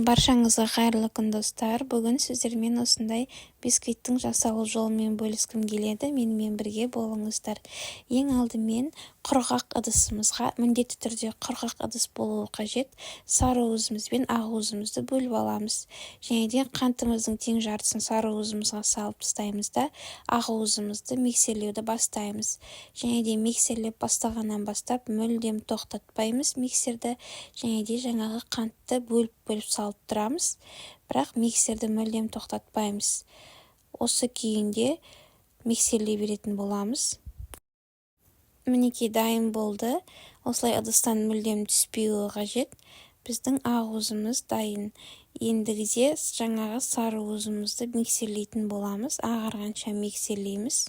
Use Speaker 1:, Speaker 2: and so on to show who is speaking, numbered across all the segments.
Speaker 1: Баршаңызға қайырлы күн, достар! Бүгін сіздермен осындай бисквиттің жасалу жолымен бөліскім келеді. Менімен бірге болыңыздар. Ең алдымен құрғақ ыдысымызға, міндетті түрде құрғақ ыдыс болуы қажет, сары уызымыз бен ақ уызымызды бөліп аламыз. Және де қантымыздың тең жартысын сары уызымызға салып тастаймыз да, ақ уызымызды миксерлеуді бастаймыз. Және де миксерлеп бастағаннан бастап мүлдем тоқтатпаймыз миксерді. Және де жаңағы қантты бөліп-бөліп салып тұрамыз, бірақ миксерді мүлдем тоқтатпаймыз. Осы күйінде миксерлей беретін боламыз. Мінекей, дайын болды. Осылай ыдыстан мүлдем түспеуі қажет. Біздің ақ уызымыз дайын. Ендігіде жаңағы сары уызымызды миксерлейтін боламыз. Ағарғанша миксерлейміз.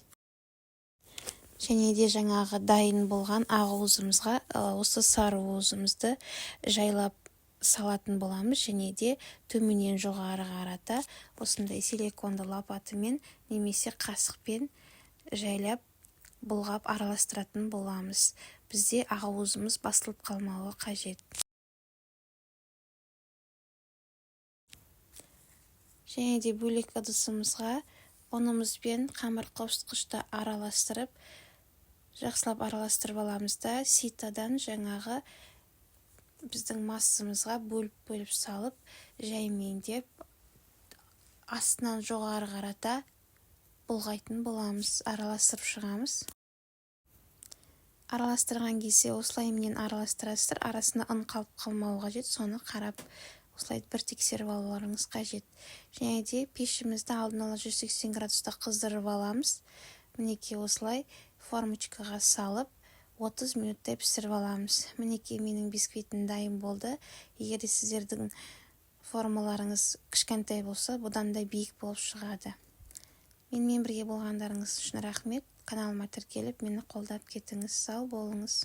Speaker 1: Және де жаңағы дайын болған ақ уызымызға осы сары уызымызды жайлап салатын боламыз. Және де төменнен жоғары қарата осындай силиконды лопатымен немесе қасықпен жайлап бұлғап араластыратын боламыз. Бізде ақ уызымыз басылып қалмауы қажет. Және де бөлек ыдысымызға ұнымыз бен қамыр қосқышты араластырып, жақсылап араластырып аламыз да, ситадан жаңағы біздің массамызға бөліп-бөліп салып, жаймендеп астынан жоғары қарата бұлғайтын боламыз. Араластырып шығамыз. Араластырған кезде осылайменен араластырасыздар, арасында ұн қалып қалмауы қажет, соны қарап осылай бір тексеріп алуларыңыз қажет. Және де пешімізді алдын ала 180 градуста қыздырып аламыз. Мінекей, осылай формочкаға салып 30 минуттай пісіріп аламыз. Мінекей, менің бисквитім дайын болды. Егер де сіздердің формаларыңыз кішкентай болса, бұдан да биік болып шығады. Менімен бірге болғандарыңыз үшін рахмет. Каналыма тіркеліп, мені қолдап кетіңіз. Сау болыңыз.